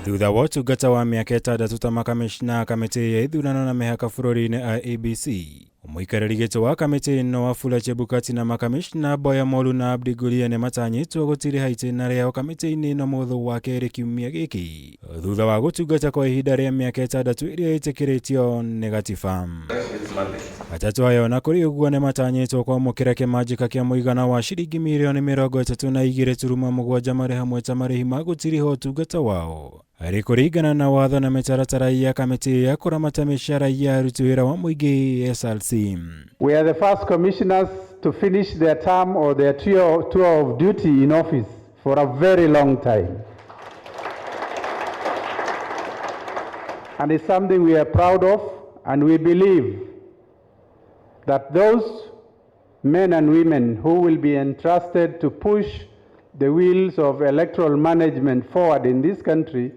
Thutha wa ũtungata wa mĩaka 6 ta makamishna a kamĩtĩ ya ithurano na mĩhaka bũrũri-inĩ IEBC, mũikarĩri gĩtĩ wa kamĩtĩ ĩno Wafula Chebukati na makamishna Boya Molu na Abdi Guria nĩ matanyĩtwo gũtiriha itĩna rĩao kamĩtĩ-inĩ ĩno mũthũ wa kerĩ kiumia gĩkĩ thutha wa gũtungata kwa ihinda rĩa mĩaka 6 ĩrĩa ĩtĩkĩrĩtio nĩ gatiba. Atatũ aya ona kũrĩ ũguo nĩ matanyĩtwo kwamũkĩra kĩmanjĩka kĩa mũigana wa ciringi mirioni 37.7 marĩ hamwe ta marĩhi ma gũtiriha ũtungata wao harĩ kũringana na watho na mĩtaratara ya kamĩtĩ ya kũramata mĩcara ya aruti wĩra wa mũingĩ SRC. We are the first commissioners to finish their term or their tour of duty in office for a very long time. And it's something we are proud of, and we believe that those men and women who will be entrusted to push the wheels of electoral management forward in this country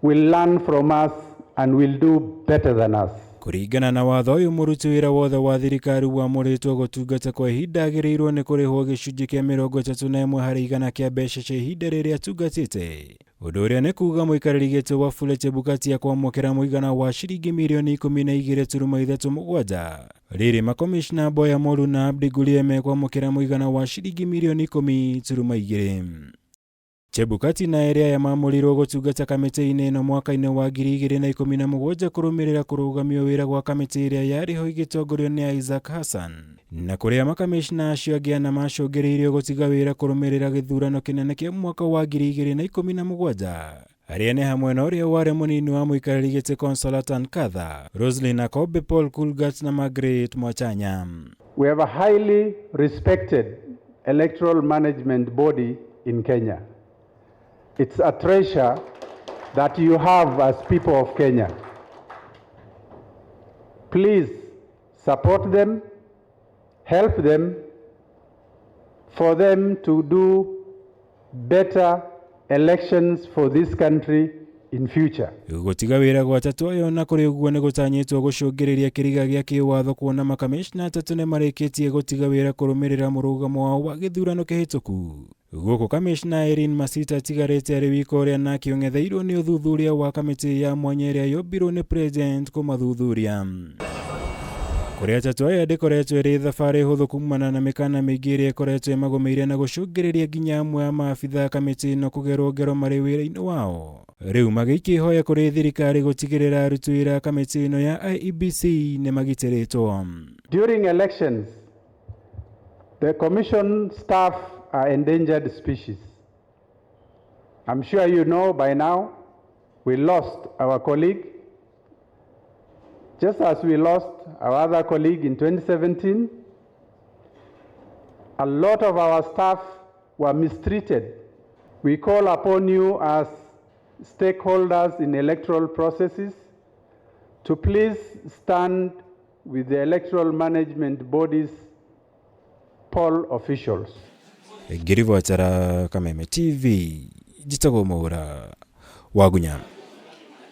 will learn from us and will do better than us. Kũringana na watho ũyũ, mũruti wĩra wothe wa thirikari wamũrĩtwo gũtungata kwa ihinda agĩrĩirwo nĩ kũrĩhwo gĩcunjĩ kĩa 31 harĩ igana kĩa mbeca cia ihinda rĩrĩa atungatĩte. Ũndũ ũrĩa nĩ kuga mũikarĩri gĩtĩ Wafula Chebukati akwamũkĩra mũigana wa ciringi mirioni 12.37. Rĩrĩ makomishna Boya Molu na Abdi Gurie mekwamũkĩra mũigana wa ciringi mirioni 10.2. Chebukati na erĩ aya mamũrirwo gũtungata kamĩtĩ-inĩ ĩno mwaka-inĩ wa 2017 kũrũmĩrĩra kũrũgamio wĩra gwa kamĩtĩ ĩrĩa yarĩ ho ĩgĩtongorio nĩ Isaac Hassan, na kũrĩa makamishna acio angĩ ana macũngĩrĩirio gũtiga wĩra kũrũmĩrĩra gĩthurano kĩnene kĩa mwaka wa 2017. Arĩa nĩ hamwe na ũrĩa warĩ mũnini wa mũikarĩri gĩtĩ Consolata Nkatha, Roslyn Akobe, Paul Kulgat na Margaret Mwachanya. We have a highly respected electoral management body in Kenya. It's a treasure that you have as people of Kenya. Please support them, help them, for them to do better elections for this country in future. Gũtiga wĩra gwa atatũ aya ona kũrĩ ũguo nĩ gũtanyĩtwo gũcũngĩrĩria kĩriga gĩa kĩwatho kuona makamishna atatũ nĩ marĩkĩtie gũtiga wĩra kũrũmĩrĩra mũrũgamo wao wa gĩthurano kĩhĩtũku. Gũkũ kamishna Irene Masita atigarĩte arĩ wika ũrĩa nake ũng'etheirwo nĩ ũthuthuria wa kamĩtĩ ya mwanya ĩrĩa yombirwo nĩ president kũmathuthuria. Kũrĩ atatũ aya ndĩkoretwo ĩrĩ thabarĩ hũthũ kumana na mĩkana mĩingĩ ĩrĩa ĩkoretwo ĩmagũmĩire na gũcũngĩrĩria nginya amwe a maabitha a kamĩtĩ ĩno kũgerwo ngero marĩ wĩra-inĩ wao. Rĩu magĩikia ihoya kũrĩ thirikari gũtigĩrĩra aruti wĩra a kamĩtĩ ĩno ya IEBC nĩ magitĩrĩtwo. During elections, the commission staff are endangered species. I'm sure you know by now, we lost our colleague, just as we lost our other colleague in 2017. A lot of our staff were mistreated. We call upon you as stakeholders in electoral processes to please stand with the electoral management bodies' poll officials. Ngĩribotera Kameme TV, njĩtagwo Mwaura Wagunya.